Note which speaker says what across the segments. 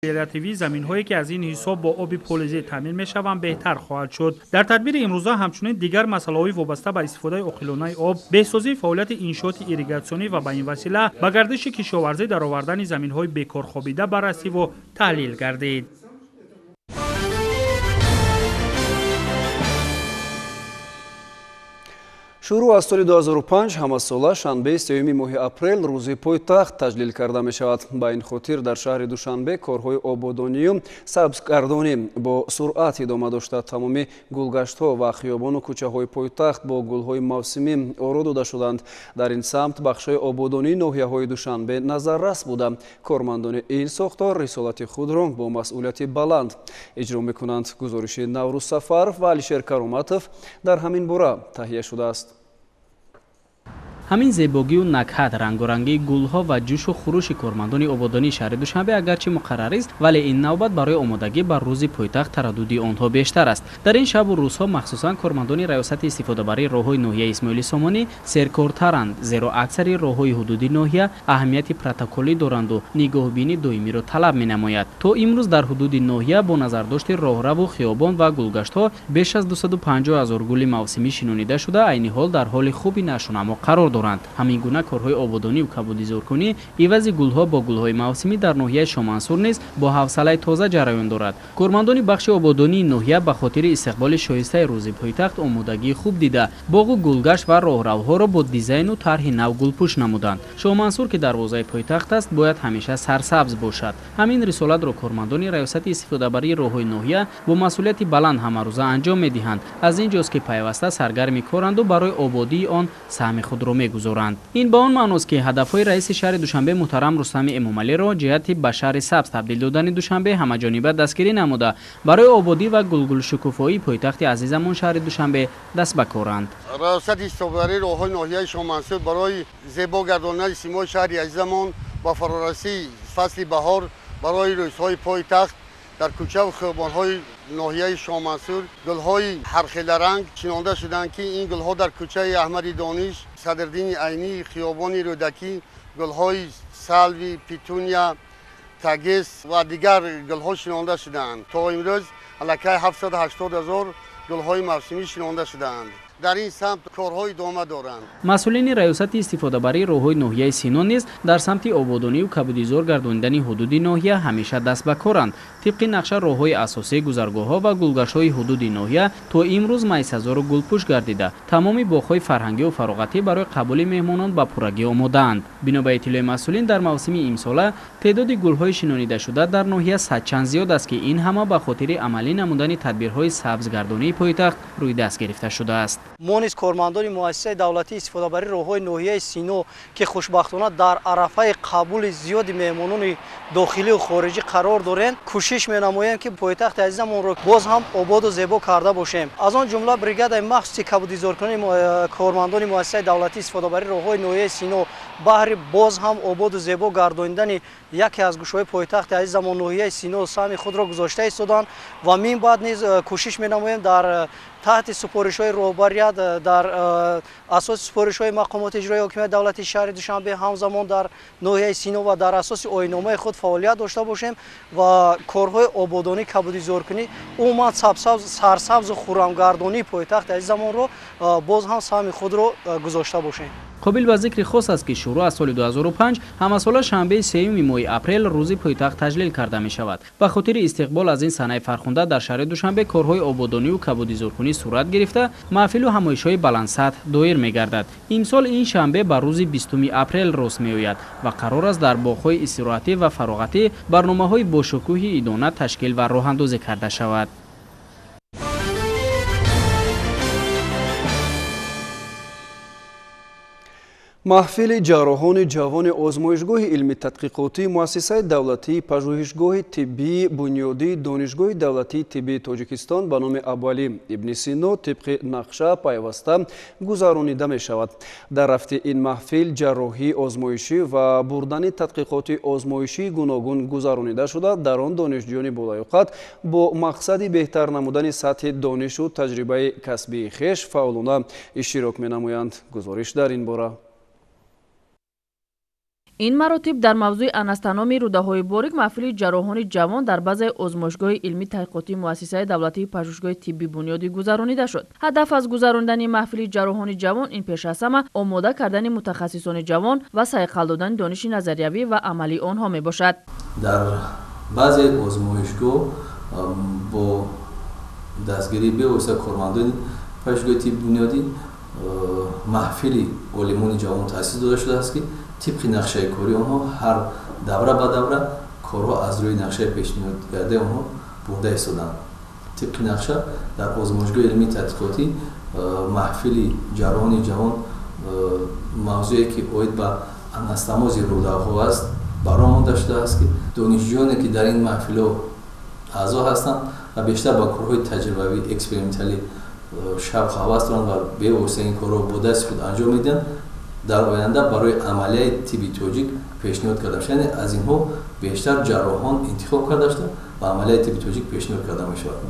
Speaker 1: Мелиоративии заминҳое, ки аз ин ҳисоб бо оби полезӣ таъмин мешаванд, беҳтар хоҳад шуд. Дар тадбири имрӯза ҳамчунин дигар масъалаҳои вобаста ба истифодаи оқилонаи об, беҳсозии фаъолияти иншооти ирригатсионӣ ва ба ин васила ба гардиши кишоварзӣ даровардани заминҳои бекорхобида баррасиву таҳлил гардид.
Speaker 2: Шурӯъ аз соли 2005 ҳамасола шанбеи сеюми моҳи апрел рӯзи пойтахт таҷлил карда мешавад. Ба ин хотир дар шаҳри Душанбе корҳои ободонию сабзгардонӣ бо суръат идома дошта, тамоми гулгаштҳо ва хиёбону кӯчаҳои пойтахт бо гулҳои мавсимӣ оро дода шуданд. Дар ин самт бахшҳои ободонии ноҳияҳои Душанбе назаррас буда, кормандони ин сохтор рисолати худро бо масъулияти баланд иҷро мекунанд. Гузориши Наврӯз Сафаров ва Алишер Кароматов дар ҳамин бора таҳия шудааст.
Speaker 3: Ҳамин зебогию накҳат, рангорангии гулҳо ва ҷӯшу хурӯши кормандони ободонии шаҳри Душанбе агарчи муқаррарист, вале ин навбат барои омодагӣ ба рӯзи пойтахт тараддуди онҳо бештар аст. Дар ин шабу рӯзҳо махсусан кормандони раёсати истифодабарии роҳҳои ноҳияи Исмоили Сомонӣ серкортаранд, зеро аксари роҳҳои ҳудуди ноҳия аҳамияти протоколӣ доранду нигоҳбини доимиро талаб менамояд. То имрӯз дар ҳудуди ноҳия бо назардошти роҳраву хиёбон ва гулгаштҳо беш аз 250 ҳазор гули мавсимӣ шинонида шуда, айни ҳол дар ҳоли хуби нашъунамо қарор доранд. Ҳамин гуна корҳои ободонию кабудизоркунӣ ивази гулҳо бо гулҳои мавсимӣ дар ноҳияи Шомансур низ бо ҳавсалаи тоза ҷараён дорад. Кормандони бахши ободонии ноҳия ба хотири истиқболи шоистаи рӯзи пойтахт омодагии хуб дида, боғу гулгашт ва роҳравҳоро бо дизайну тарҳи нав гулпӯш намуданд. Шомансур, ки дарвозаи пойтахт аст, бояд ҳамеша сарсабз бошад. Ҳамин рисолатро кормандони раёсати истифодабарии роҳҳои ноҳия бо масъулияти баланд ҳамарӯза анҷом медиҳанд. Аз ин ҷост, ки пайваста саргарми коранду барои ободии он саҳми худро мегузоранд. Ин ба он маъност, ки ҳадафҳои раиси шаҳри Душанбе муҳтарам Рустами Эмомалиро ҷиҳати ба шаҳри сабз табдил додани Душанбе ҳамаҷониба дастгирӣ намуда, барои ободӣ ва гулгулшукуфоии пойтахти азизамон шаҳри Душанбе даст ба коранд.
Speaker 4: Раёсати истифодабарии роҳҳои ноҳияи Шомансур барои зебо гардонидани симои шаҳри азизамон ба фарорасии фасли баҳор барои рӯзҳои пойтахт дар кӯчаву хиёбонҳои ноҳияи Шомансур гулҳои ҳархеларанг чинонда шуданд, ки ин гулҳо дар кӯчаи Аҳмади Дониш, Садриддини Айнӣ, хиёбони Рӯдакӣ гулҳои салви, петуния, тагес ва дигар гулҳо шинонда шудаанд. То имрӯз аллакай 780 ҳазор гулҳои мавсимӣ шинонда шудаанд. Дар ин самт корҳо идома доранд.
Speaker 3: Масъулини раёсати истифодабарии роҳҳои ноҳияи Сино низ дар самти ободонию кабудизор гардонидани ҳудуди ноҳия ҳамеша даст ба коранд. Тибқи нақша роҳҳои асосӣ, гузаргоҳҳо ва гулгаштҳои ҳудуди ноҳия то имрӯз майсазору гулпӯш гардида, тамоми боғҳои фарҳангию фароғатӣ барои қабули меҳмонон ба пуррагӣ омодаанд. Бино ба иттилои масъулин, дар мавсими имсола теъдоди гулҳои шинонидашуда дар ноҳия садчанд зиёд аст, ки ин ҳама ба хотири амалӣ намудани тадбирҳои сабзгардонии пойтахт рӯи даст гирифта шудааст.
Speaker 5: Мо низ кормандони муассисаи давлатии истифодабарии роҳҳои ноҳияи Сино, ки хушбахтона дар арафаи қабули зиёди меҳмонони дохилию хориҷӣ қарор дорем, кӯшиш менамоем, ки пойтахти азизамонро боз ҳам ободу зебо карда бошем. Аз он ҷумла бригадаи махсуси кабудизоркунии кормандони муассисаи давлатии истифодабарии роҳҳои ноҳияи Сино баҳри боз ҳам ободу зебо гардонидани яке аз гӯшаҳои пойтахти азизамон ноҳияи Сино саҳми худро гузошта истоданд ва мин баъд низ кӯшиш менамоем дар таҳти супоришҳои роҳбарият, дар асоси супоришҳои мақомоти иҷроии ҳокимияти давлатии шаҳри Душанбе ҳамзамон дар ноҳияи Сино ва дар асоси оинномаи худ фаъолият дошта бошем ва корҳои ободонӣ, кабудизоркунӣ, умуман сарсабзу хуррамгардонии пойтахти азизамонро боз ҳам саҳми худро гузошта бошем.
Speaker 3: Қобил ба зикри хос аст, ки шурӯъ аз соли 2005 ҳамасола шанбеи сеюми моҳи апрел рӯзи пойтахт таҷлил карда мешавад. Ба хотири истиқбол аз ин санаи фархунда дар шаҳри Душанбе корҳои ободонию кабудизоркунӣ сурат гирифта, маҳфилу ҳамоишҳои баландсатҳ доир мегардад. Имсол ин шанбе ба рӯзи 20 апрел рост меояд ва қарор аст дар боғҳои истироҳатӣ ва фароғатӣ барномаҳои бошукӯҳи идона ташкил ва роҳандозӣ карда шавад.
Speaker 2: Маҳфили ҷарроҳони ҷавони озмоишгоҳи илми тадқиқотии муассисаи давлатии пажӯҳишгоҳи тиббии бунёдии Донишгоҳи давлатии тиббии Тоҷикистон ба номи Абуалӣ ибни Сино тибқи нақша пайваста гузаронида мешавад. Дар рафти ин маҳфил ҷарроҳии озмоишӣ ва бурдани тадқиқоти озмоишии гуногун гузаронида шуда, дар он донишҷӯёни болаёқат бо мақсади беҳтар намудани сатҳи донишу таҷрибаи касбии хеш фаъолона иштирок менамоянд. Гузориш дар ин бора.
Speaker 6: Ин маротиб дар мавзӯи анастономи рӯдаҳои борик маҳфили ҷарроҳони ҷавон дар базаи озмоишгоҳи илмии таҳқиқотии муассисаи давлатии пажӯҳишгоҳи тиббӣ бунёдӣ гузаронида шуд. Ҳадаф аз гузаронидани маҳфили ҷарроҳони ҷавон ин пеш аз ҳама омода кардани мутахассисони ҷавон ва сайқал додани дониши назариявӣ ва амалии онҳо мебошад.
Speaker 7: Дар баъзе озмоишгоҳ бо дастгирии бевосита кормандони пажӯҳишгоҳи тибби бунёдӣ маҳфили олимони ҷавон таъсис дода шудааст, ки тибқи нақшаи кори онҳо ҳар давра ба давра корҳо аз рӯи нақшаи пешниҳодгардаи онҳо бурда истоданд. Тибқи нақша дар озмоишгоҳи илмии тадқиқотӣ маҳфили ҷарроҳони ҷавон мавзӯе ки оид ба анастомози рӯдаҳо аст баро монда шудааст, ки донишҷӯёне ки дар ин маҳфилҳо аъзо ҳастанд ва бештар ба корҳои таҷрибавӣ эксперименталӣ шавқ ҳавас доранд ва бевосита ин корҳо бо дасти худ анҷом медиҳанд, дар оянда барои амалияи тибби тоҷик пешниҳод карда мешавад. Яъне аз инҳо бештар ҷарроҳон интихоб карда шуда ба амалияи тибби тоҷик пешниҳод карда мешавад.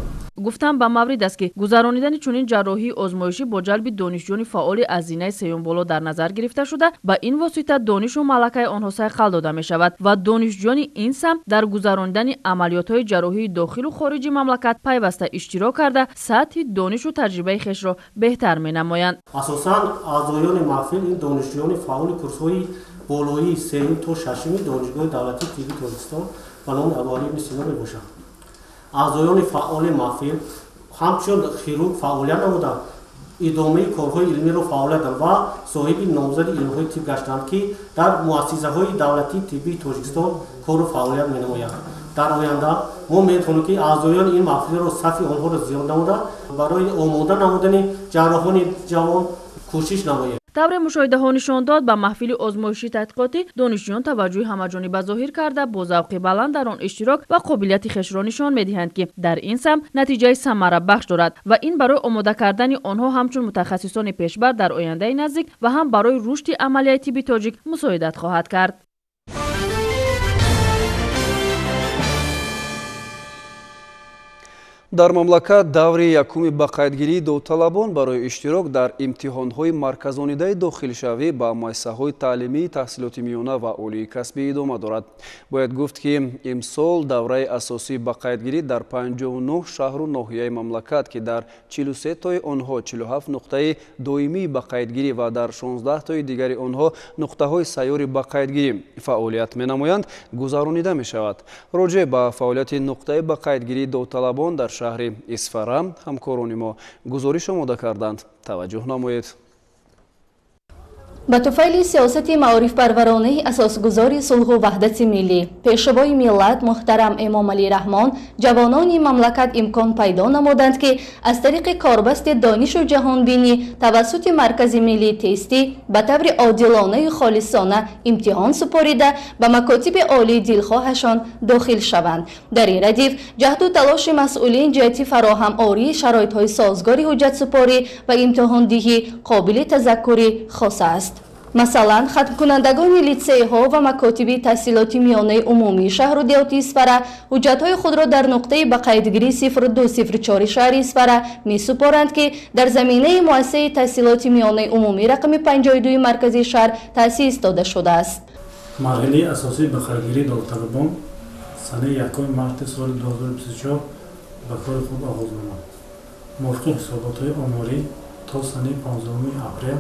Speaker 6: Гуфтам ба маврид аст, ки гузаронидани чунин ҷарроҳии озмоишӣ бо ҷалби донишҷӯёни фаъоли аз зинаи сеюм боло дар назар гирифта шуда, ба ин восита донишу малакаи онҳо сайқал дода мешавад ва донишҷӯёни ин самт дар гузаронидани амалиётҳои ҷарроҳии дохилу хориҷи мамлакат пайваста иштирок карда, сатҳи донишу таҷрибаи хешро беҳтар менамоянд.
Speaker 8: Асосан аъзоёни маҳфил ин донишҷӯёни фаъоли курсҳои болоии сеюм то шашуми Донишгоҳи давлатии тиббии Тоҷикистон ба номи Абуалӣ ибни Сино мебошанд. Аъзоёни фаъоли маҳфил ҳамчун хирург фаъолият намуданд, идомаи корҳои илмиро фаъолият ва соҳиби номзади илмҳои тиб гаштанд, ки дар муассисаҳои давлатии тиббии Тоҷикистон кору фаъолият менамоянд. Дар оянда мо метавонем, ки аъзоёни ин маҳфилро сафи онҳоро зиёд намуда, барои омода намудани ҷарроҳони ҷавон кӯшиш намоем.
Speaker 6: Тавре мушоҳидаҳо нишон дод, ба маҳфили озмоиши тадқиқотӣ донишҷӯён таваҷҷӯҳи ҳамаҷониба зоҳир карда, бо завқи баланд дар он иштирок ва қобилияти хешро нишон медиҳанд, ки дар ин самт натиҷаи самарабахш дорад ва ин барои омода кардани онҳо ҳамчун мутахассисони пешбар дар ояндаи наздик ва ҳам барои рушди амалияи тибби тоҷик мусоидат хоҳад кард.
Speaker 2: Дар мамлакат даври якуми ба қайдгирии довталабон барои иштирок дар имтиҳонҳои марказонидаи дохилшавӣ ба муассисаҳои таълимии таҳсилоти миёна ва олии касбӣ идома дорад. Бояд гуфт, ки имсол давраи асосии ба қайдгирӣ дар 59 шаҳру ноҳияи мамлакат, ки дар 43 тои онҳо 47 нуқтаи доимии ба қайдгирӣ ва дар 16 тои дигари онҳо нуқтаҳои сайёри ба қайдгирӣ фаъолият менамоянд, гузаронида мешавад. Роҷеъ ба фаъолияти нуқтаи ба қайдгирии довталабон дар шаҳри Исфара ҳамкорони мо гузориш омода карданд. Таваҷҷӯҳ намоед.
Speaker 9: Ба туфайли сиёсати маорифпарваронаи асосгузори сулҳу ваҳдати миллӣ, пешвои миллат муҳтарам Эмомалӣ Раҳмон, ҷавонони мамлакат имкон пайдо намуданд, ки аз тариқи корбасти донишу ҷаҳонбинӣ тавассути Маркази миллии тестӣ ба таври одилонаю холисона имтиҳон супорида ба макотиби олии дилхоҳашон дохил шаванд. Дар ин радиф ҷаҳду талоши масъулин ҷиҳати фароҳамории шароитҳои созгори ҳуҷҷатсупорӣ ва имтиҳондиҳӣ қобили тазаккури хоса аст. Масалан, хатмкунандагони литсейҳо ва макотиби таҳсилоти миёнаи умумии шаҳру деҳоти Исфара ҳуҷҷатҳои худро дар нуқтаи ба қайдгирии 0204 шаҳри Исфара месупоранд, ки дар заминаи муассисаи таҳсилоти миёнаи умумӣ рақами 52 маркази шаҳр таъсис дода шудааст.
Speaker 10: Марҳилаи асосии ба қайдгирии довталабон санаи 1 марти соли 2024 ба кори худ оғоз намуд. Мувофиқи ҳисоботҳои оморӣ то санаи 15 апрел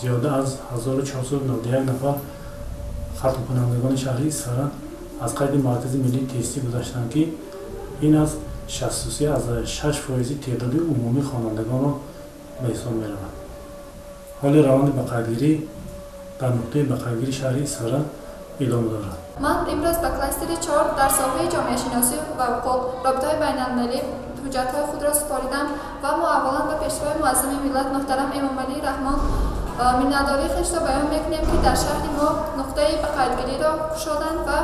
Speaker 10: зиёда аз 1491 нафар хатмкунандагони шаҳри Исфара аз қайди Маркази миллии тестӣ гузаштанд, ки ин аз 63,6% теъдоди умумии хонандагонро ба ҳисоб меравад. Ҳоли раванди ба қайдгирӣ дар нуқтаи ба қайдгирии шаҳри Исфара идома дорад.
Speaker 11: Ман имрӯз ба кластери 4 дар соҳаи ҷомеашиносӣ ва ҳуқуқ, робитаҳои байналмилалӣ ҳуҷҷатҳои худро супоридам ва мо аввалан ба пешвои муаззами миллат муҳтарам Эмомалӣ Раҳмон миннатдории хешро баён мекунем, ки дар шаҳри мо нуқтаи ба қайдгириро кушоданд ва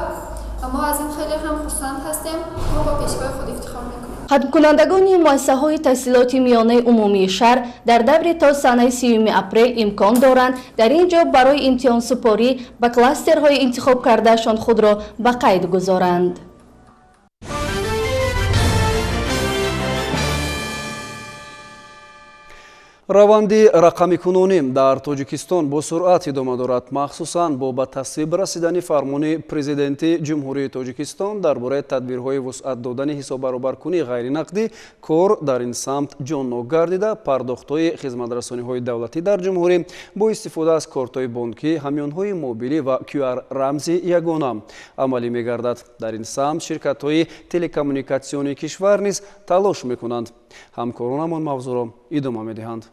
Speaker 11: мо аз ин хеле ҳам хурсанд ҳастем. Мо бо пешвои худ ифтихор мекунем.
Speaker 9: Хатмкунандагони муассисаҳои таҳсилоти миёнаи умумии шаҳр дар даври то санаи 30 апрел имкон доранд дар ин ҷо барои имтиҳонсупорӣ ба кластерҳои интихоб кардаашон худро ба қайд гузоранд.
Speaker 2: Раванди рақамикунонӣ дар Тоҷикистон бо суръат идома дорад, махсусан бо ба тасвиб расидани фармони Президенти Ҷумҳурии Тоҷикистон дар бораи тадбирҳои вусъат додани ҳисоббаробаркунии ғайринақдӣ. Кор дар ин самт ҷоннок гардида, пардохтҳои хизматрасониҳои давлатӣ дар ҷумҳурӣ бо истифода аз кортҳои бонкӣ, ҳамёнҳои мобилӣ ва QR рамзи ягона амалӣ мегардад. Дар ин самт ширкатҳои телекоммуникатсионии кишвар низ талош мекунанд. Ҳамкоронамон мавзӯъро идома медиҳанд.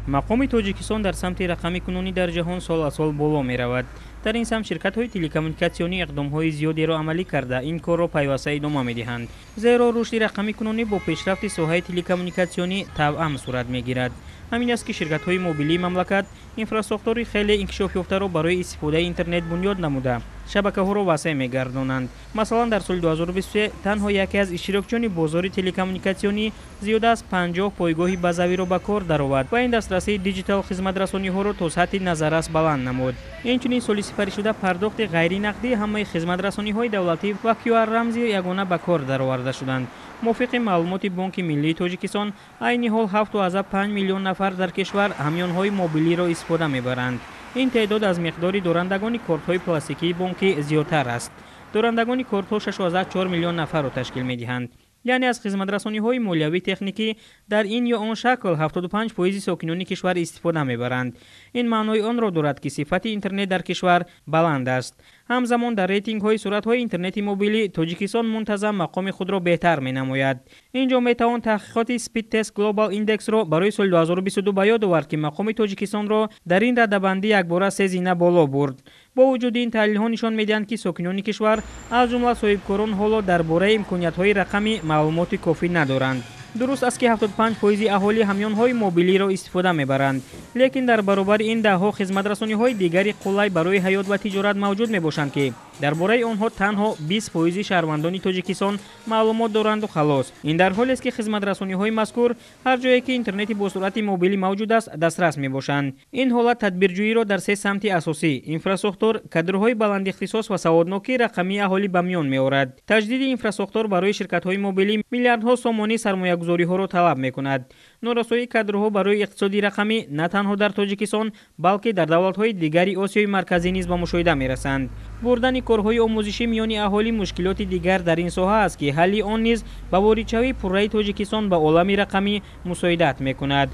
Speaker 12: Мақоми Тоҷикистон дар самти рақамикунонӣ дар ҷаҳон сол аз сол боло меравад. Дар ин самт ширкатҳои телекоммуникатсионӣ иқдомҳои зиёдеро амалӣ карда, ин корро пайваста идома медиҳанд. Зеро рушди рақамикунонӣ бо пешрафти соҳаи телекоммуникатсионӣ тавъам сурат мегирад. Ҳамин аст ки ширкатҳои мобилии мамлакат инфрасохтори хеле инкишофёфтаро барои истифодаи интернет бунёд намуда, шабакаҳоро васеъ мегардонанд. Масалан, дар соли 2023 танҳо яке аз иштирокчиёни бозори телекоммуникатсионӣ зиёда аз 50 пойгоҳи базавиро ба кор даровард ва ин дастрасии диҷитал хизматрасониҳоро то сатҳи назаррас баланд намуд. Инчунин соли сипаришуда пардохти ғайринақдии ҳамаи хизматрасониҳои давлатӣ ва QR рамзи ягона ба кор дароварда шуданд. Мувофиқи маълумоти Бонки Миллии Тоҷикистон, айни ҳол 7,5 миллион нафар дар кишвар ҳамёнҳои мобилиро истифода мебаранд. Ин теъдод аз миқдори дорандагони кортҳои пластикии бонкӣ зиёдтар аст. Дорандагони кортҳо 6,4 миллион нафарро ташкил медиҳанд. Яъне аз хизматрасониҳои молиявии техникӣ дар ин ё он шакл 75% сокинони кишвар истифода мебаранд. Ин маънои онро дорад, ки сифати интернет дар кишвар баланд аст. Ҳамзамон дар рейтингҳои суръатҳои интернети мобилӣ Тоҷикистон мунтазам мақоми худро беҳтар менамояд. Ин ҷо метавон таҳқиқоти Speedtest Global Index-ро барои соли 2022 ба ёд овард, ки мақоми Тоҷикистонро дар ин радабандӣ якбора се зина боло бурд. Бо вуҷуди ин таҳлилҳо нишон медиҳанд, ки сокинони кишвар, аз ҷумла соҳибкорон, ҳоло дар бораи имкониятҳои рақамӣ маълумоти кофӣ надоранд. Дуруст аст, ки 75% аҳолӣ ҳамёнҳои мобилиро истифода мебаранд, лекин дар баробари ин даҳҳо хизматрасониҳои дигари қулай барои ҳаёт ва тиҷорат мавҷуд мебошанд, ки дар бораи онҳо танҳо 20% шаҳрвандони Тоҷикистон маълумот доранду халос. Ин дар ҳолест, ки хизматрасониҳои мазкур ҳар ҷое ки интернети бо суръати мобилӣ мавҷуд аст, дастрас мебошанд. Ин ҳолат тадбирҷӯиро дар се самти асосӣ инфрасохтор, кадрҳои баландихтисос ва саводнокии рақамии аҳолӣ ба миён меорад. Таҷдиди инфрасохтор барои ширкатҳои мобилӣ миллиардҳо сомонӣ сармоягузориҳоро талаб мекунад. Норасоии кадрҳо барои иқтисоди рақамӣ на танҳо дар Тоҷикистон, балки дар давлатҳои дигари Осиёи Марказӣ низ ба мушоҳида мерасанд. Бурдани корҳои омӯзишӣ миёни аҳолӣ мушкилоти дигар дар ин соҳа аст, ки ҳалли он низ ба воридшавии пурраи Тоҷикистон ба олами рақамӣ мусоидат мекунад.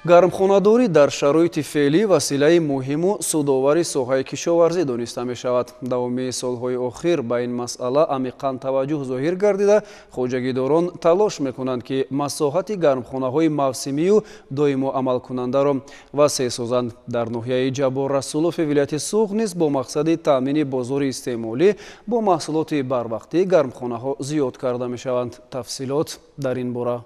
Speaker 2: Гармхонадорӣ дар шароити феълӣ василаи муҳиму судовари соҳаи кишоварзӣ дониста мешавад. Давоми солҳои охир ба ин масъала амиқан таваҷҷӯҳ зоҳир гардида, хоҷагидорон талош мекунанд, ки масоҳати гармхонаҳои мавсимию доимо амалкунандаро васеъ созанд. Дар ноҳияи Ҷаббор Расулофи вилояти Суғд низ бо мақсади таъмини бозори истеъмолӣ бо маҳсулоти барвақтӣ гармхонаҳо зиёд карда мешаванд. Тафсилот дар ин бора.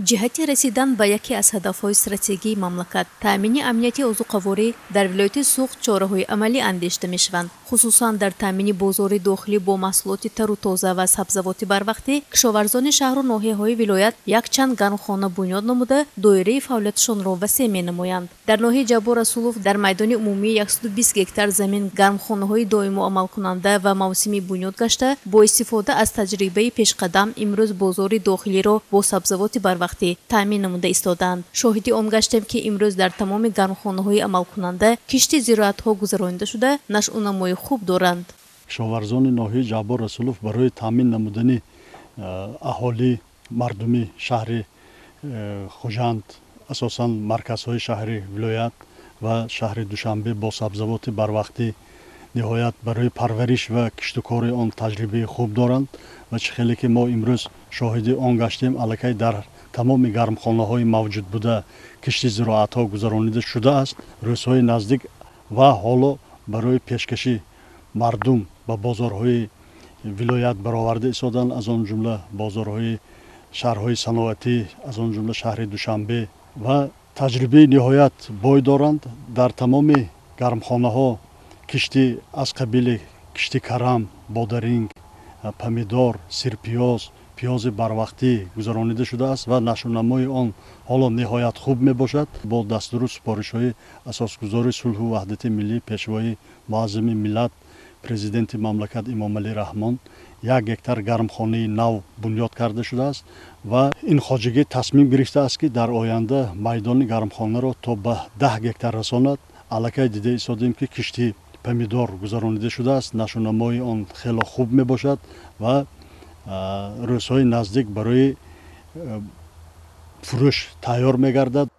Speaker 13: Ҷиҳати расидан ба яке аз ҳадафҳои стратегии мамлакат, таъмини амнияти озуқаворӣ дар вилояти Суғд чораҳои амалӣ андешида мешаванд. Хусусан дар таъмини бозори дохилӣ бо маҳсулоти тару тоза ва сабзавоти барвақтӣ кишоварзони шаҳру ноҳияҳои вилоят якчанд гармхона бунёд намуда, доираи фаъолияташонро васеъ менамоянд. Дар ноҳияи Ҷаббор Расулов дар майдони умумии 120 гектар замин гармхонаҳои доимо амалкунанда ва мавсимӣ бунёд гашта, бо истифода аз таҷрибаи пешқадам имрӯз бозори дохилиро бо сабзавоти барвақтӣ таъмин намуда истодаанд. Шоҳиди он гаштем, ки имрӯз дар тамоми гармхонаҳои амалкунанда кишти зироатҳо гузаронида шуда, нашъунамои хуб доранд.
Speaker 14: Кишоварзони ноҳияи Ҷаббор Расулов барои таъмин намудани аҳолӣ, мардуми шаҳри Хуҷанд, асосан марказҳои шаҳри вилоят ва шаҳри Душанбе бо сабзавоти барвақтӣ ниҳоят барои парвариш ва киштукори он таҷрибаи хуб доранд ва чӣ хеле ки мо имрӯз шоҳиди он гаштем, аллакай дар тамоми гармхонаҳои мавҷуд буда кишти зироатҳо гузаронида шудааст. Рӯзҳои наздик ва ҳоло барои пешкаши мардум ба бозорҳои вилоят бароварда истоданд, аз он ҷумла бозорҳои шаҳрҳои саноатӣ, аз он ҷумла шаҳри Душанбе ва таҷрибаи ниҳоят бой доранд. Дар тамоми гармхонаҳо кишти аз қабили кишти карам, бодаринг, помидор, сирпиёз, пиёзи барвақтӣ гузаронида шудааст ва нашъунамои он ҳоло ниҳоят хуб мебошад. Бо дастуру супоришҳои асосгузори сулҳу ваҳдати миллӣ, пешвои муаззами миллат, Президенти мамлакат Эмомалӣ Раҳмон 1 гектар гармхонаи нав бунёд карда шудааст ва ин хоҷагӣ тасмим гирифтааст, ки дар оянда майдони гармхонаро то ба 10 гектар расонад. Аллакай дида истодем, ки кишти помидор гузаронида шудааст, нашъунамои он хело хуб мебошад ва рӯзҳои наздик барои фурӯш тайёр мегардад.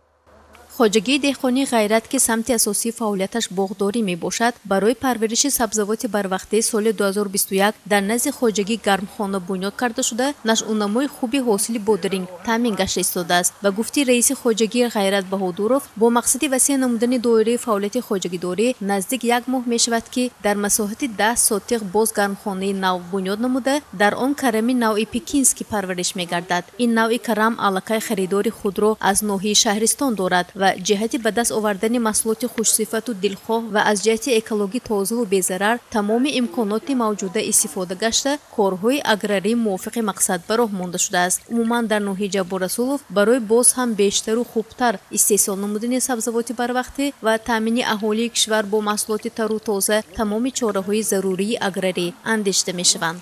Speaker 13: Хоҷагии деҳқонии Ғайрат, ки самти асосии фаъолияташ боғдорӣ мебошад, барои парвариши сабзавоти барвақтии соли 2021 дар назди хоҷагӣ гармхона бунёд карда шуда, нашъунамои хуби ҳосили бодиринг таъмин гашта истодааст. Ба гуфти раиси хоҷагии Ғайрат Баҳодуров, бо мақсади васеъ намудани доираи фаъолияти хоҷагидорӣ наздик як моҳ мешавад, ки дар масоҳати 10 сотиқ боз гармхонаи нав бунёд намуда, дар он карами навъи пекинский парвариш мегардад. Ин навъи карам аллакай харидори худро аз ноҳияи Шаҳристон дорад ва ҷиҳати ба даст овардани маҳсулоти хушсифату дилхоҳ ва аз ҷиҳати экологӣ тозаву безарар тамоми имконоти мавҷуда истифода гашта, корҳои аграрӣ мувофиқи мақсад ба роҳ монда шудааст. Умуман, дар ноҳияи Ҷаббор Расулов барои боз ҳам бештару хубтар истеҳсол намудани сабзавоти барвақтӣ ва таъмини аҳолии кишвар бо маҳсулоти тару тоза тамоми чораҳои зарурии аграрӣ андешида мешаванд.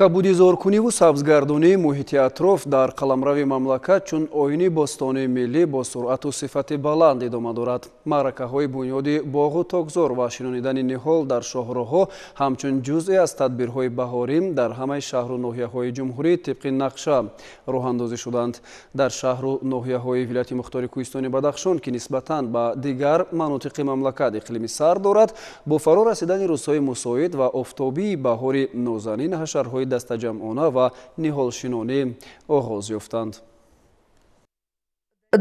Speaker 2: Кабудизоркуниву сабзгардонии муҳити атроф дар қаламрави мамлакат чун оини бостонии миллӣ бо суръату сифати баланд идома дорад. Маъракаҳои бунёди боғу токзор ва шинонидани ниҳол дар шоҳроҳҳо ҳамчун ҷузъе аз тадбирҳои баҳорӣ дар ҳамаи шаҳру ноҳияҳои ҷумҳурӣ тибқи нақша роҳандозӣ шуданд. Дар шаҳру ноҳияҳои вилояти мухтори Кӯҳистони Бадахшон, ки нисбатан ба дигар манотиқи мамлакат иқлими сард дорад, бо фаро расидани рӯзҳои мусоид ва офтобии баҳори нозанин ҳашарҳои дастаҷамъона ва ниҳолшинонӣ оғоз ёфтанд.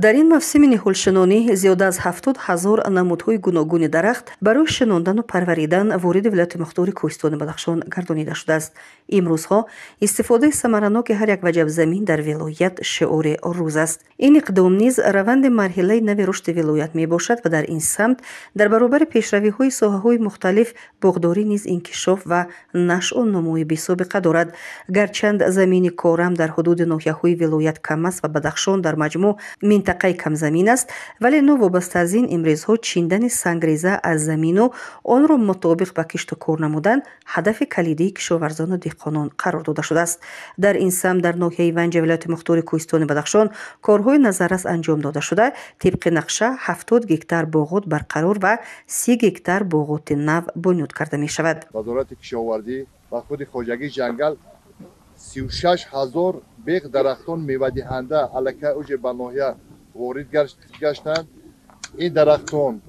Speaker 15: Дар ин мавсими ниҳолшинонӣ зиёда аз 70 000 намудҳои гуногуни дарахт барои шинондану парваридан вориди вилояти мухтори Кӯҳистони Бадахшон гардонида шудааст. Имрӯзҳо истифодаи самараноки ҳар як ваҷаб замин дар вилоят шиори рӯз аст. Ин иқдом низ раванди марҳилаи нави рушди вилоят мебошад ва дар ин самт дар баробари пешравиҳои соҳаҳои мухталиф боғдорӣ низ инкишоф ва нашъу нумӯи бесобиқа дорад. Гарчанд замини корам дар ҳудуди ноҳияҳои вилоят кам аст ва Бадахшон дар маҷмӯъ минтақаи камзамин аст, вале новобаста аз ин имрӯзҳо чиндани сангреза аз замину онро мутобиқ ба кишту кор намудан ҳадафи калидии кишоварзону деҳқонон қарор дода шудааст. Дар ин самт дар ноҳияи Ванҷи вилояти мухтори Кӯҳистони Бадахшон корҳои назаррас анҷом дода шуда, тибқи нақша 70 гектар боғот барқарор ва 30 гектар боғоти нав бунёд карда мешавад.
Speaker 4: Вазорати кишоварзӣ ва худи хоҷагии ҷангал 36 000 беғ дарахтон мевадиҳанда аллакай уже ба ноҳия ворид гаштанд. Ин дарахтон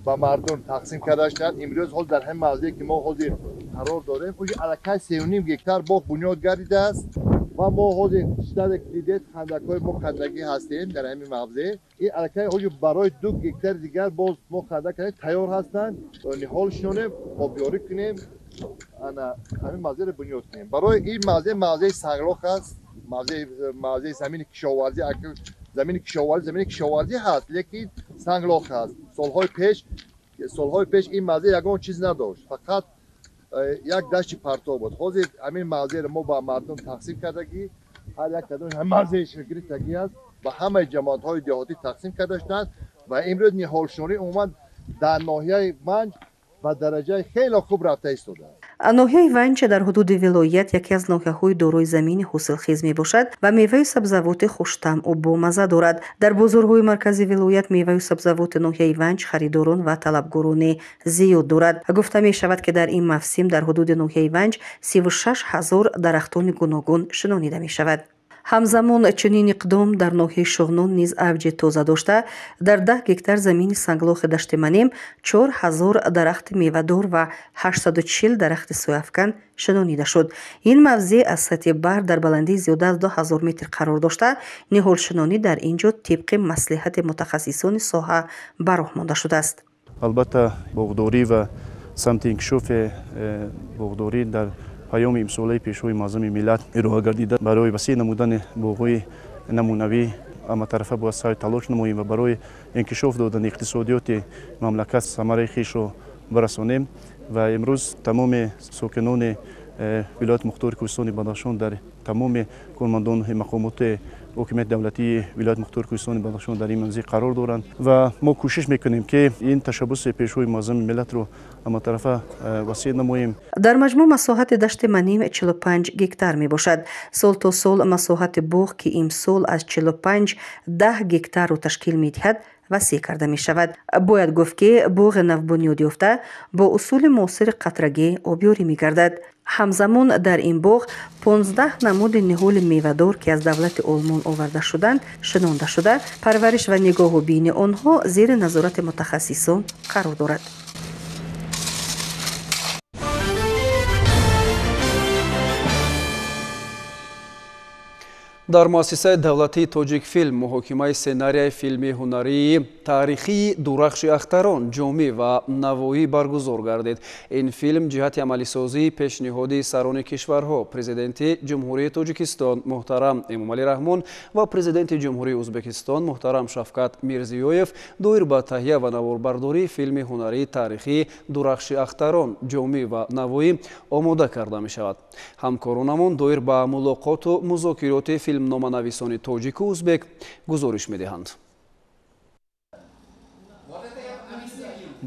Speaker 4: ба мардум тақсим карда шуданд. Имрӯз ҳол дар ҳамин мавзее ки мо ҳозир қарор дорем, уже аллакай 3,5 гектар боғ бунёд гардидааст ва мо ҳозир дидед хандакҳои мо кандагӣ ҳастем дар ҳамин мавзеъ. Ин аллакай ҳозир барои 2 гектар дигар боз мо хандак кардем, тайёр ҳастанд. Ниҳол шинонем, обёрӣ кунем, ана ҳамин мавзеъро бунёд кунем. Барои ин мавзеъ мавзеи санглох аст, мавзеи замини кишоварзӣ, замини кишоварзӣ ҳаст, лекин санглох аст. Солҳои пеш ин мавзеъ ягон чиз надошт, фақат як дашти партов буд. Ҳозир ҳамин мавзеъро мо ба мардум тақсим кардагӣ, ҳар як кадом ҳамин мавзеи гирифтагӣ аст, ба ҳамаи ҷамоатҳои деҳотӣ тақсим карда шуданд ва имрӯз ниҳолшинонӣ умуман дар ноҳияи Ванҷ ба дараҷаи хеле хуб рафта истодааст.
Speaker 15: Ноҳияи Ванҷ дар ҳудуди вилоят яке аз ноҳияҳои дорои замини ҳосилхез мебошад ва меваю сабзавоти хуштамъу бомаза дорад. Дар бозорҳои маркази вилоят меваю сабзавоти ноҳияи Ванҷ харидорон ва талабгорони зиёд дорад. Гуфта мешавад, ки дар ин мавсим дар ҳудуди ноҳияи Ванҷ 36 000 дарахтони гуногун шинонида мешавад. Ҳамзамон чунин иқдом дар ноҳияи Шоҳнон низ авҷи тоза дошта, дар 10 гектар замини санглохи дашти Манем 4000 дарахти мевадор ва 840 дарахти сояафкан шинонида шуд. Ин мавзеъ аз сатҳи баҳр дар баландии зиёда аз 2000 метр қарор дошта, ниҳолшинонӣ дар ин ҷо тибқи маслиҳати мутахассисони соҳа ба роҳ монда шудааст.
Speaker 16: Албатта, боғдорӣ ва самти инкишофи боғдорӣ дар паёми имсолаи Пешвои муаззами миллат ироа гардида, барои васеъ намудани боғҳои намунавӣ ҳаматарафа бояд саъю талош намоем ва барои инкишоф додани иқтисодиёти мамлакат самараи хешро барасонем. Ва имрӯз тамоми сокинони Вилояти Мухтори Кӯҳистони Бадахшон дар тамоми кормандон мақомоти ҳокимияти давлатии вилояти Мухтори Кӯҳистони Бадахшон дар ин манзил қарор доранд ва мо кӯшиш мекунем, ки ин ташаббуси Пешвои Муаззами миллатро ҳаматарафа васеъ намоем.
Speaker 15: Дар маҷмӯъ масоҳати дашти Маним 45 гектар мебошад. Сол то сол масоҳати боғ, ки имсол аз 45 10 гектарро ташкил медиҳад, васеъ карда мешавад. Бояд гуфт, ки боғи навбунёд ёфта бо усули муосири қатрагӣ обёрӣ мегардад. Ҳамзамон дар ин боғ 15 намуди ниҳоли мевадор, ки аз давлати Олмон оварда шуданд, шинонда шуда, парвариш ва нигоҳубини онҳо зери назорати мутахассисон қарор дорад.
Speaker 2: Дар муассисаи давлатии Тоҷикфилм муҳокимаи сценарияи филми ҳунарии таърихии Дурахши ахтарон, Ҷомӣ ва Навоӣ баргузор гардид. Ин филм ҷиҳати амалисозии пешниҳоди сарони кишварҳо, Президенти Ҷумҳурии Тоҷикистон муҳтарам Эмомалӣ Раҳмон ва Президенти Ҷумҳурии Ӯзбекистон муҳтарам Шавкат Мирзиёев доир ба таҳия ва наворбардории филми ҳунарии таърихии Дурахши ахтарон, Ҷомӣ ва Навоӣ омода карда мешавад. Ҳамкоронамон доир ба мулоқоту музокироти филмноманависони тоҷику узбек гузориш медиҳанд.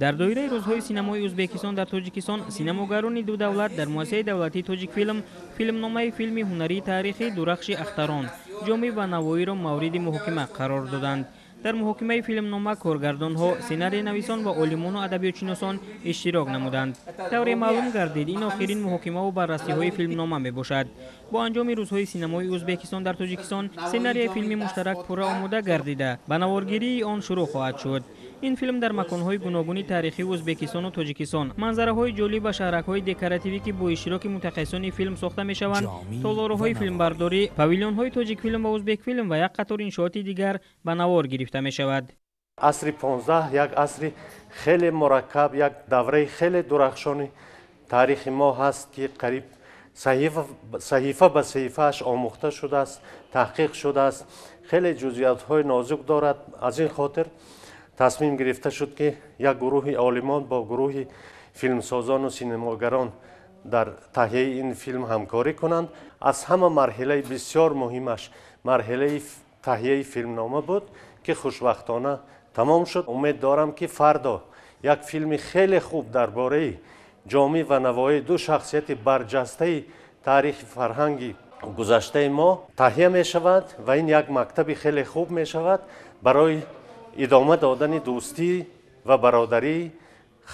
Speaker 12: Дар доираи рӯзҳои синамои Ӯзбекистон дар Тоҷикистон синамогарони ду давлат дар муассисаи давлатии Тоҷикфилм филмномаи филми ҳунарии таърихии Дурахши ахтарон, Ҷомӣ ва Навоиро мавриди муҳокима қарор доданд. Дар муҳокимаи филмнома коргардонҳо, сценариянависон ва олимону адабиётшиносон иштирок намуданд. Тавре маълум гардид, ин охирин муҳокимаву баррасиҳои филмнома мебошад. Бо анҷоми рӯзҳои синамои Ӯзбекистон дар Тоҷикистон сценарияи филми муштарак пурра омода гардида, ба наворгирии он шурӯъ хоҳад шуд. Ин филм дар маконҳои гуногуни таърихии Ӯзбекистону Тоҷикистон, манзараҳои ҷолиб ва шаҳракҳои декоративӣ, ки бо иштироки мутахассисони филм сохта мешаванд, толорҳои филмбардорӣ, павилионҳои Тоҷикфилм ва Ӯзбекфилм ва як қатор иншооти дигар ба навор гирифта мешавад.
Speaker 17: Асри 15 як асри хеле мураккаб, як давраи хеле дурахшони таърихи мо ҳаст, ки қариб саҳифа ба саҳифааш омӯхта шудааст, таҳқиқ шудааст, хеле ҷузъиятҳои нозук дорад. Аз ин хотир тасмим гирифта шуд, ки як гурӯҳи олимон бо гурӯҳи филмсозону синемогарон дар таҳияи ин филм ҳамкорӣ кунанд. Аз ҳама марҳилаи бисёр муҳимаш марҳилаи таҳияи филмнома буд, ки хушбахтона тамом шуд. Умед дорам, ки фардо як филми хеле хуб дар бораи Ҷомӣ ва Навоӣ, ду шахсияти барҷастаи таърихи фарҳанги гузаштаи мо, таҳия мешавад ва ин як мактаби хеле хуб мешавад барои идома додани дӯстӣ ва бародарии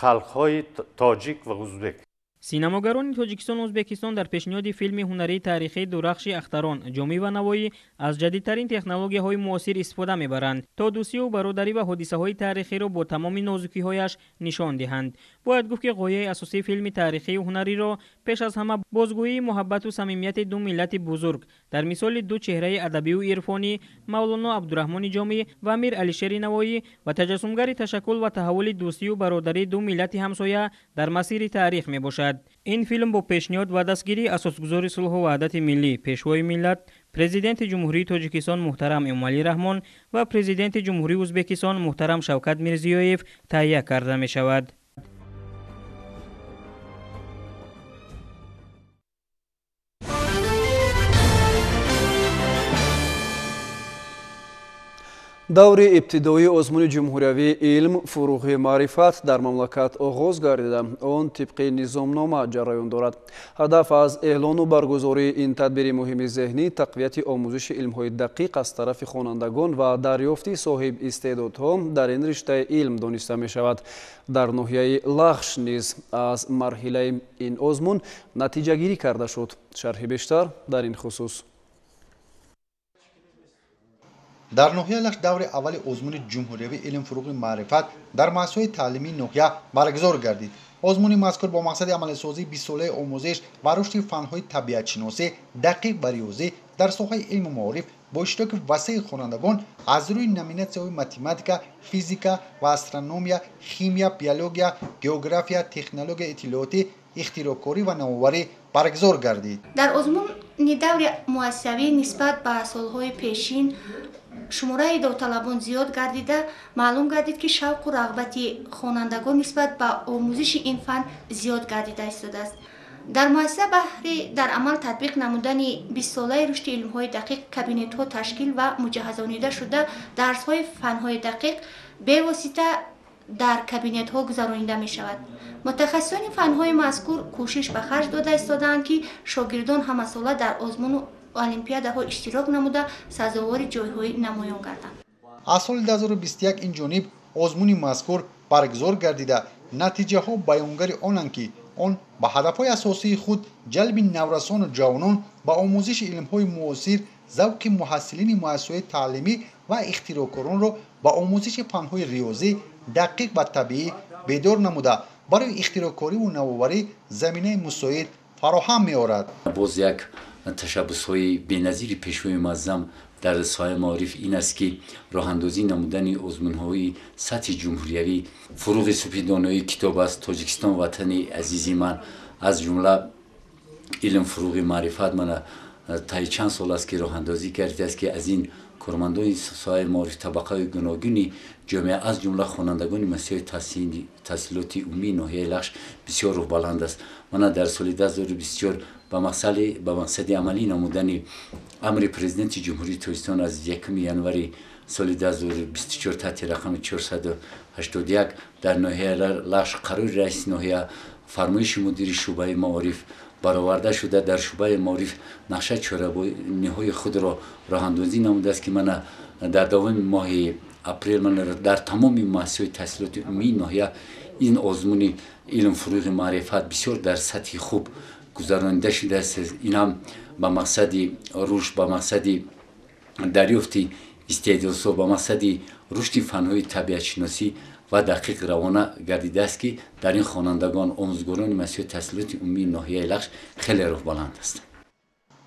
Speaker 17: халқҳои тоҷик ва узбек.
Speaker 12: Синамогарони Тоҷикистону Ӯзбекистон дар пешниҳоди филми ҳунарии таърихии Дурахши ахтарон, Ҷомӣ ва Навоӣ аз ҷадидтарин технологияҳои муосир истифода мебаранд, то дӯстию бародарӣ ва ҳодисаҳои таърихиро бо тамоми нозукиҳояш нишон диҳанд. Бояд гуфт, ки ғояи асосии филми таърихию ҳунариро пеш аз ҳама бозгӯии муҳаббату самимияти ду миллати бузург дар мисоли ду чеҳраи адабию ирфонӣ Мавлоно Абдураҳмони Ҷомӣ ва Мир Алишери Навоӣ ва таҷассумгари ташаккул ва таҳаввули дӯстию бародарии ду миллати ҳамсоя дар масири таърих мебошад. Ин филм бо пешниҳод ва дастгирии асосгузори сулҳу ваҳдати миллӣ, Пешвои миллат, Президенти Ҷумҳурии Тоҷикистон муҳтарам Эмомалӣ Раҳмон ва Президенти Ҷумҳурии Ӯзбекистон муҳтарам Шавкат Мирзиёев таҳия карда мешавад.
Speaker 2: Даври ибтидоии озмуни ҷумҳуриявии илм фуруғи маърифат дар мамлакат оғоз гардида, он тибқи низомнома ҷараён дорад. Ҳадаф аз эълону баргузории ин тадбири муҳими зеҳнӣ тақвияти омӯзиши илмҳои дақиқ аз тарафи хонандагон ва дарёфти соҳиб истеъдодҳо дар ин риштаи илм дониста мешавад. Дар ноҳияи Лахш низ аз марҳилаи ин озмун натиҷагирӣ карда шуд. Шарҳи бештар дар ин хусус.
Speaker 18: Дар ноҳияи Лахш даври аввали озмуни ҷумҳуриявии илм фуруғи маърифат дар муассисаҳои таълимии ноҳия баргузор гардид. Озмуни мазкур бо мақсади амалисозии 20-солаи омӯзиш ва рушди фанҳои табиатшиносӣ, дақиқ ва риёзӣ дар соҳаи илму маориф бо иштироки васеи хонандагон аз рӯи номинатсияҳои математика, физика ва астрономия, химия, биология, география, технологияи иттилоотӣ, ихтироъкорӣ ва навоварӣ баргузор гардид.
Speaker 19: Дар озмуни даври муассисавӣ нисбат ба солҳои пешин шумораи довталабон зиёд гардида, маълум гардид, ки шавқу рағбати хонандагон нисбат ба омӯзиши ин фан зиёд гардида истодааст. Дар муассиса баҳри дар амал татбиқ намудани 20-солаи рушди илмҳои дақиқ кабинетҳо ташкил ва муҷаҳҳазонида шуда, дарсҳои фанҳои дақиқ бевосита дар кабинетҳо гузаронида мешавад. Мутахассисони фанҳои мазкур кӯшиш ба харҷ дода истодаанд, ки шогирдон ҳамасола дар озмуну олимпиадаҳо иштирок намуда сазовори ҷойҳои намоён гарданд.
Speaker 18: Аз соли 2021 ин ҷониб озмуни мазкур баргузор гардида, натиҷаҳо баёнгари онанд, ки он ба ҳадафҳои асосии худ ҷалби наврасону ҷавонон ба омӯзиши илмҳои муосир, завқи муҳассилини муассисаҳои таълимӣ ва ихтироъкоронро ба омӯзиши фанҳои риёзӣ, дақиқ ва табиӣ бедор намуда, барои ихтироъкориву навоварӣ заминаи мусоид фароҳам меорад.
Speaker 20: Боз як ташаббусҳои беназири Пешвои муаззам дар соҳаи маориф ин аст, ки роҳандозӣ намудани озмунҳои сатҳи ҷумҳуриявӣ «Фуруғи субҳи доноӣ китоб аст», «Тоҷикистон ватани азизи ман», аз ҷумла «Илм фуруғи маърифат» мана таи чанд сол аст, ки роҳандозӣ гардидааст, ки аз ин кормандони соҳаи маориф, табақаҳои гуногуни ҷомеа, аз ҷумла хонандагони муассисаҳои таҳсилоти умумии ноҳияи Лахш бисёр рӯҳбаланд аст. Мана дар соли 2024 ба мақсади амалӣ намудани амри Президенти Ҷумҳурии Тоҷикистон аз 1 январи соли 2024 таҳти рақами 481 дар ноҳияи Лахш қарори раиси ноҳия, фармоиши мудири шӯъбаи маориф бароварда шуда, дар шӯъбаи маориф нақша чорабиниҳои худро роҳандозӣ намудааст, ки мана дар давоми моҳи апрел мана дар тамоми муассисаҳои таҳсилоти умумии ноҳия ин озмуни «Илм фуруғи маърифат» бисёр дар сатҳи хуб гузаронида шудааст. Ин ҳам ба мақсади рушд, ба мақсади дарёфти истеъдодҳо, ба мақсади рушди фанҳои табиатшиносӣ ва дақиқ равона гардидааст, ки дар ин хонандагон, омӯзгорони муассисаҳои таҳсилоти умумии ноҳияи Лахш хеле рӯҳбаланд ҳастанд.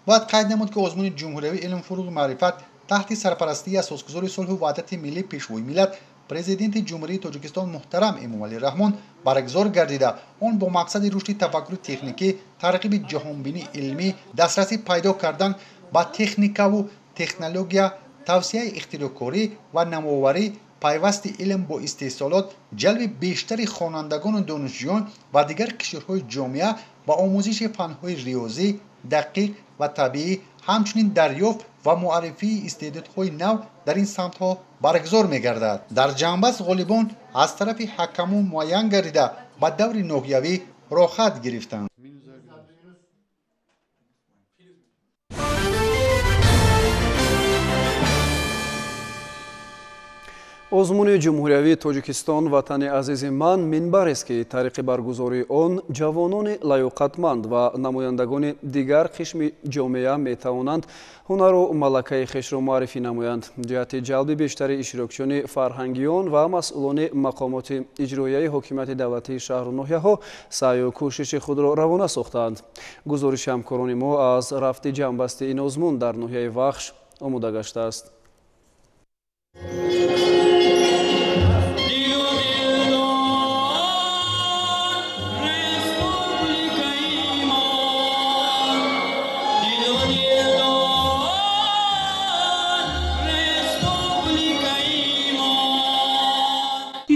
Speaker 18: Бояд қайд намуд, ки озмуни ҷумҳуриявии «Илм фуруғи маърифат» таҳти сарпарастии асосгузори сулҳу ваҳдати миллӣ, Пешвои миллат, Президенти Ҷумҳурии Тоҷикистон муҳтарам Эмомалӣ Раҳмон баргузор гардида, он бо мақсади рушди тафаккури техникӣ, тарғиби ҷаҳонбинии илмӣ, дастрасӣ пайдо кардан ба техникаву технология, тавсияи ихтироъкорӣ ва навоварӣ, пайвасти илм бо истеҳсолот, ҷалби бештари хонандагону донишҷӯён ва дигар қишрҳои ҷомеа ба омӯзиши фанҳои риёзӣ, дақиқ ва табиӣ, ҳамчунин дарёфт ва муаррифии истеъдодҳои нав дар ин самтҳо баргузор мегардад. Дар ҷанбаст ғолибон аз тарафи ҳакамон муайян гардида, ба даври ноҳиявӣ роҳхат гирифтанд. Озмуни ҷумҳуриявии «Тоҷикистон ватани азизи ман» минбарест, ки тариқи баргузории он ҷавонони лаёқатманд ва намояндагони дигар қисми ҷомеа метавонанд ҳунару малакаи хешро муаррифӣ намоянд. Ҷиҳати ҷалби бештари иштирокчиёни фарҳангиён ва масъулони мақомоти иҷроияи ҳокимияти давлатии шаҳру ноҳияҳо саъю кӯшиши худро равона сохтаанд. Гузориши ҳамкорони мо аз рафти ҷамъбасти ин озмун дар ноҳияи Вахш омода гаштааст.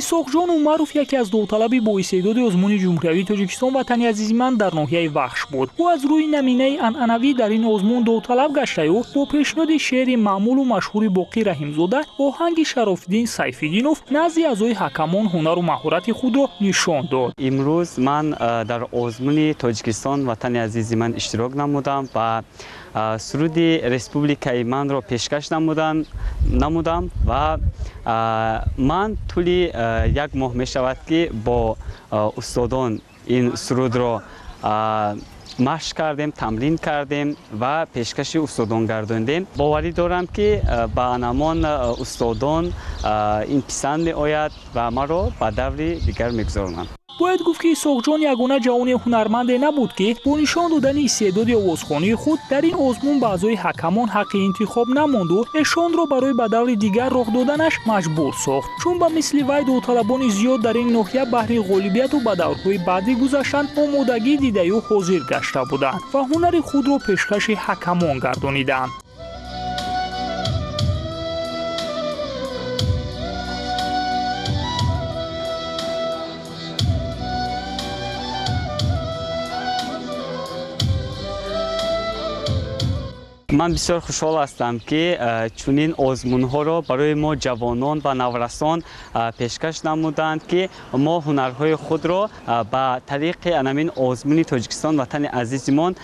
Speaker 21: Исоқҷон Умаров яке аз довталаби боистеъдоди озмуни ҷумҳуриявии «Тоҷикистон ватани азизи ман» дар ноҳияи Вахш буд. Ӯ аз рӯи наминаи анъанавӣ дар ин озмун довталаб гаштаю бо пешниҳоди шеъри маъмулу машҳури Боқӣ Раҳимзода, оҳанги Шарофиддин Сайфиддинов назди аъзои ҳакамон ҳунару маҳорати худро нишон дод.
Speaker 22: Имрӯз ман дар озмуни «Тоҷикистон ватани азизи ман» иштирок намудам ва суруди республикаи манро пешкаш намудам ва ман тӯли як моҳ мешавад, ки бо устодон ин сурудро машқ кардем, тамрин кардем ва пешкаши устодон гардондем. Боварӣ дорам, ки ба анамон устодон ин писанд меояд ва маро ба даври дигар мегузаронанд.
Speaker 21: Бояд гуфт, ки Исоқҷон ягона ҷавони ҳунарманде набуд, ки бо нишон додани истеъдоди овозхонии худ дар ин озмун ба аъзои ҳакамон ҳаққи интихоб намонду эшонро барои ба даври дигар роҳ доданаш маҷбур сохт. Чун ба мисли вай довталабони зиёд дар ин ноҳия баҳри ғолибияту ба даврҳои баъдӣ гузаштан омодагӣ дидаю ҳозир гашта буданд ва ҳунари худро пешкаши ҳакамон гардониданд.
Speaker 22: Ман бисёр хушҳол ҳастам, ки чунин озмунҳоро барои мо ҷавонон ва наврасон пешкаш намуданд, ки мо ҳунарҳои худро ба тариқи анамин озмуни Тоҷикистон ватани азизимон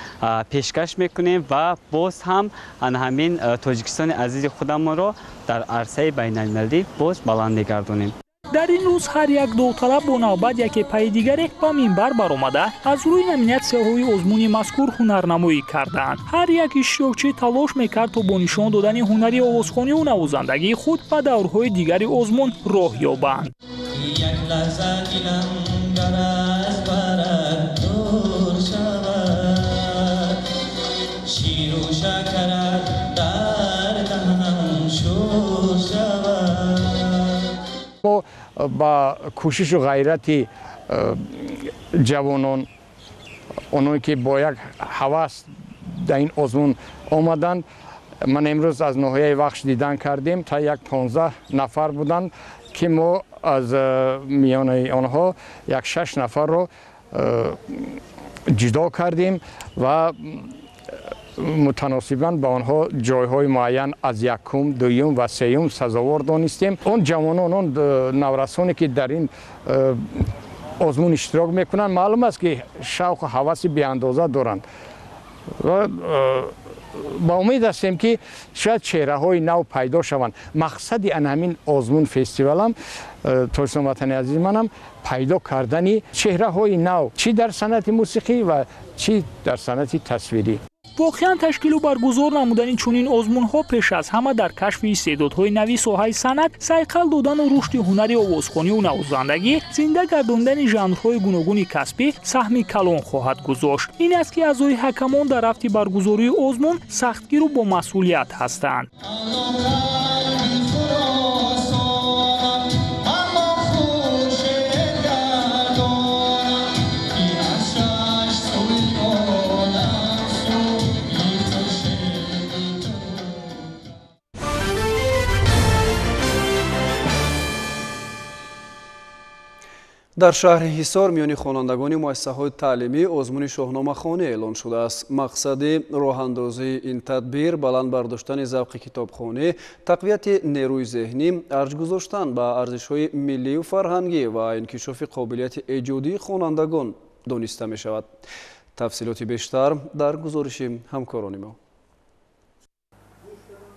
Speaker 22: пешкаш мекунем ва боз ҳам ҳамин Тоҷикистони азизи худамонро дар арсаи байналмилалӣ боз баланд мегардонем.
Speaker 21: Дар ин рӯз ҳар як довталаб бо навбат яке пайи дигаре ба минбар баромада аз рӯи номинатсияҳои озмуни мазкур ҳунарнамоӣ карданд. Ҳар як иштирокчӣ талош мекард, то бо нишон додани ҳунари овозхониву навозандагии худ ба даврҳои дигари озмун роҳ ёбанд.
Speaker 1: Мо ба кӯшишу ғайрати ҷавонон, оное ки бо як ҳавас дар ин озмун омаданд, ман имрӯз аз ноҳияи Вахш дидан кардем, та як 15 нафар буданд, ки мо аз миёнаи онҳо як 6 нафарро ҷудо кардем ва мутаносибан ба онҳо ҷойҳои муайян аз якум, дуюм ва сеюм сазовор донистем. Он ҷавонон, он наврасоне ки дар ин озмун иштирок мекунанд, маълум аст, ки шавқу ҳаваси беандоза доранд ва ба умед ҳастем, ки шояд чеҳраҳои нав пайдо шаванд. Мақсади ан ҳамин озмун фестивалам Тоҷикистон ватани азизи манам пайдо кардани чеҳраҳои нав чӣ дар санъати мусиқӣ ва чӣ дар санъати тасвирӣ.
Speaker 21: Воқеан ташкилу баргузор намудани чунин озмунҳо пеш аз ҳама дар кашфи истеъдодҳои нави соҳаи санъат, сайқал додану рушди ҳунари овозхониву навозандагӣ, зинда гардондани жанрҳои гуногуни касбӣ саҳми калон хоҳад гузошт. Ин аст, ки аъзои ҳакамон дар рафти баргузории озмун сахтгиру бомасъулият ҳастанд.
Speaker 2: Дар шаҳри Ҳисор миёни хонандагони муассисаҳои таълимӣ озмуни шоҳномахонӣ эълон шудааст. Мақсади роҳандозии ин тадбир баланд бардоштани завқи китобхонӣ, тақвияти нерӯи зеҳнӣ, арҷ гузоштан ба арзишҳои миллию фарҳангӣ ва инкишофи қобилияти эҷодии хонандагон дониста мешавад. Тафсилоти бештар дар гузориши ҳамкорони мо.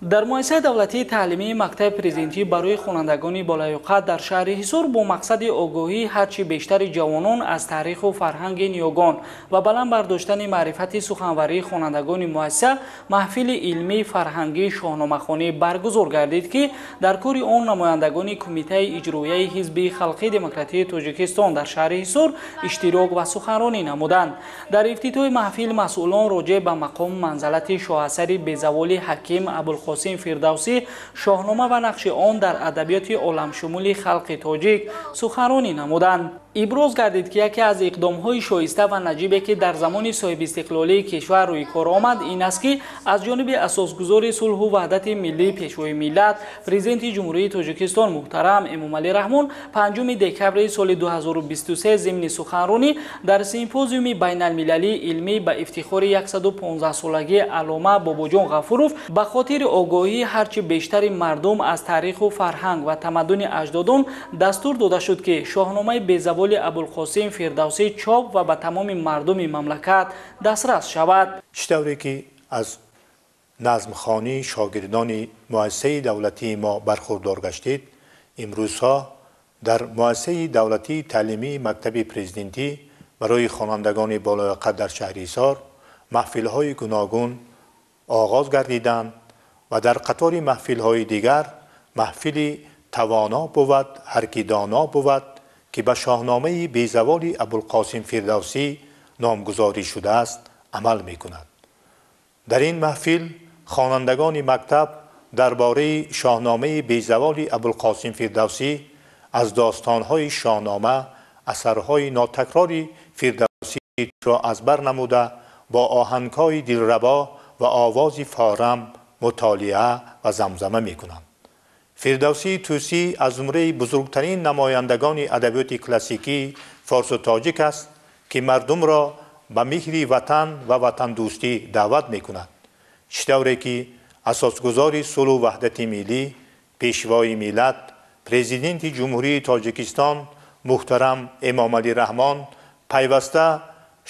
Speaker 5: Дар муассисаи давлатии таълимии мактаби президентӣ барои хонандагони болаёқат дар шаҳри Ҳисор бо мақсади огоҳии ҳарчи бештари ҷавонон аз таъриху фарҳанги ниёгон ва баланд бардоштани маърифати суханварии хонандагони муассиса маҳфили илмии фарҳангии шоҳномахонӣ баргузор гардид, ки дар кори он намояндагони Кумитаи иҷроияи Ҳизби халқии демократии Тоҷикистон дар шаҳри Ҳисор иштирок ва суханронӣ намуданд. Дар ифтитоҳи маҳфил масъулон роҷеъ ба мақому манзалати шоҳасари безаволи ҳаким Абулқосим Фирдавсӣ, шоҳнома ва нақши он дар адабиёти оламшумули халқи тоҷик суханронӣ намуданд. Иброз гардид, ки яке аз иқдомҳои шоиста ва наҷибе, ки дар замони соҳибистиқлолии кишвар рӯи кор омад, ин аст, ки аз ҷониби асосгузори сулҳу ваҳдати миллӣ, Пешвои миллат, Президенти Ҷумҳурии Тоҷикистон муҳтарам Эмомалӣ Раҳмон 5 декабри соли 2023 зимни суханронӣ дар симпозиуми байналмилалии илмӣ ба ифтихори 115-солагии аллома Бобоҷон Ғафуров ба хотири огоҳии ҳарчи бештари мардум аз таъриху фарҳанг ва тамаддуни аҷдодон дастур дода шуд, ки шоҳномаи безаволи Абулқосим Фирдавсӣ чоп ва ба тамоми мардуми мамлакат дастрас шавад.
Speaker 23: Чӣ тавре ки аз назмхонии шогирдони муассисаи давлатии мо бархурдор гаштед, имрӯзҳо дар муассисаи давлатии таълимии мактаби президентӣ барои хонандагони болояқат дар шаҳри Ҳисор маҳфилҳои гуногун оғоз гардиданд ва дар қатори маҳфилҳои дигар маҳфили тавоно бувад ҳар ки доно бувад, ки ба шоҳномаи безаволи Абулқосим Фирдавсӣ номгузорӣ шудааст, амал мекунад. Дар ин маҳфил хонандагони мактаб дар бораи шоҳномаи безаволи Абулқосим Фирдавсӣ аз достонҳои шоҳнома, асарҳои нотакрори Фирдавсиро аз бар намуда бо оҳангҳои дилрабо ва овози форам мутолиа ва замзама мекунанд. Фирдавсии Тӯсӣ аз зумраи бузургтарин намояндагони адабиёти классикии форсу тоҷик аст, ки мардумро ба меҳри ватан ва ватандӯстӣ даъват мекунад. Чӣ тавре ки асосгузори сулҳу ваҳдати миллӣ, пешвои миллат, президенти Ҷумҳурии Тоҷикистон муҳтарам Эмомалӣ Раҳмон пайваста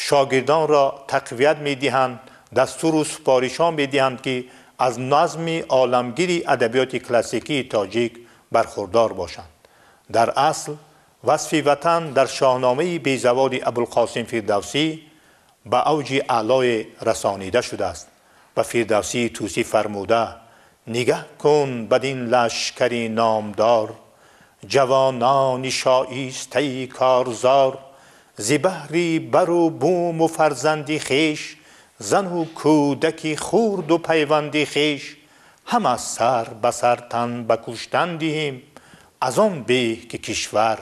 Speaker 23: шогирдонро тақвият медиҳанд, дастуру супоришҳо медиҳанд, ки аз назми оламгири адабиёти классикии тоҷик бархурдор бошанд. Дар асл васфи ватан дар шоҳномаи безаволи Абулқосим Фирдавсӣ ба авҷи аълое расонида шудааст ва Фирдавсии Тӯсӣ фармуда: нигаҳ кун бадин лашкари номдор, ҷавонони шоистаи корзор, зи баҳри бару буму фарзанди хеш, зану кӯдаки хурду пайванди хеш, ҳама сар ба сар тан ба куштан диҳем, аз он беҳ ки кишвар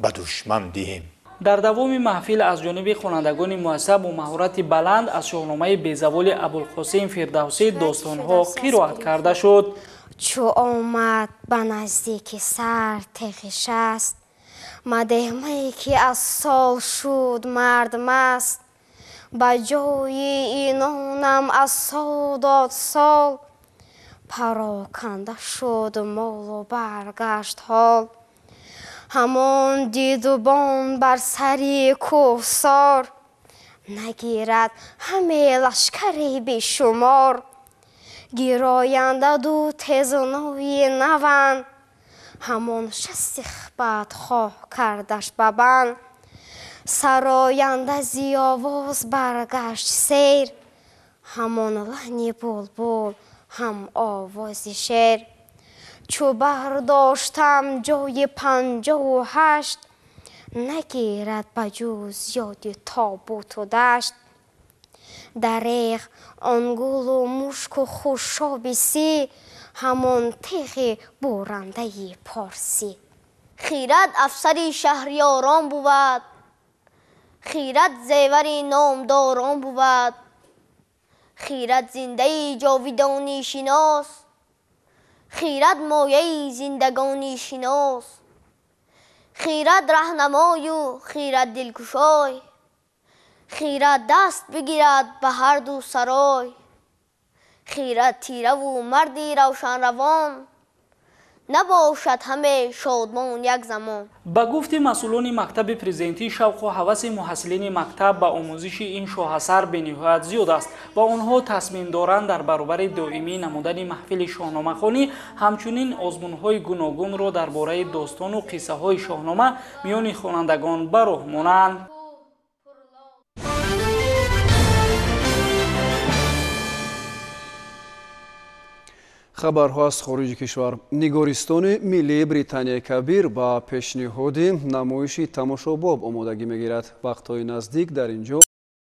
Speaker 23: ба душман диҳем.
Speaker 5: Дар давоми маҳфил аз ҷониби хонандагони муассиса бо маҳорати баланд аз шоҳномаи безаволи Абулқосим Фирдавсӣ достонҳо қироат карда шуд.
Speaker 3: Чу омад ба наздики сар теғи шаст, мадеҳмае ки аз сол шуд мард маст, ба ҷои инонам аз сол дод сол, пароканда шуд молу баргашт ҳол. Ҳамон дидубон бар сари кӯҳсор, нагирад ҳаме лашкари бешумор. Гироянда ду тезнои наванд, ҳамон шасти бадхоҳ кардаш ба банд. Сароянда зи овоз баргашт сейр, ҳамон лаҳни булбул ҳам овози шер. Чу бардоштам ҷои 58, нагирад ба ҷуз ёди тобуту дашт. Дареғ он гулу мушку хушоби сӣ, ҳамон теғи бурандаи порсӣ.
Speaker 7: Хирад афсари шаҳриёрон бувад, хирад зевари номдорон бувад, хирад зиндаи ҷовидонӣ шинос, хирад мояи зиндагонӣ шинос, хирад раҳнамою хирад дилкушой, хирад даст бигирад ба ҳарду сарой, хирад тираву марди равшанравон, набошад ҳаме шодмон як замон.
Speaker 5: Ба гуфти масъулони мактаби президентӣ, шавқу ҳаваси муҳассилини мактаб ба омӯзиши ин шоҳасар бениҳоят зиёд аст ва онҳо тасмим доранд дар баробари доимӣ намудани маҳфили шоҳномахонӣ ҳамчунин озмунҳои гуногунро дар бораи достону қиссаҳои шоҳнома миёни хонандагон ба роҳ монанд.
Speaker 2: Хабарҳо аз хориҷи кишвар. Нигористони миллии Британияи Кабир ба пешниҳоди намоиши тамошобоб омодагӣ мегирад. Вақтҳои наздик дар ин ҷо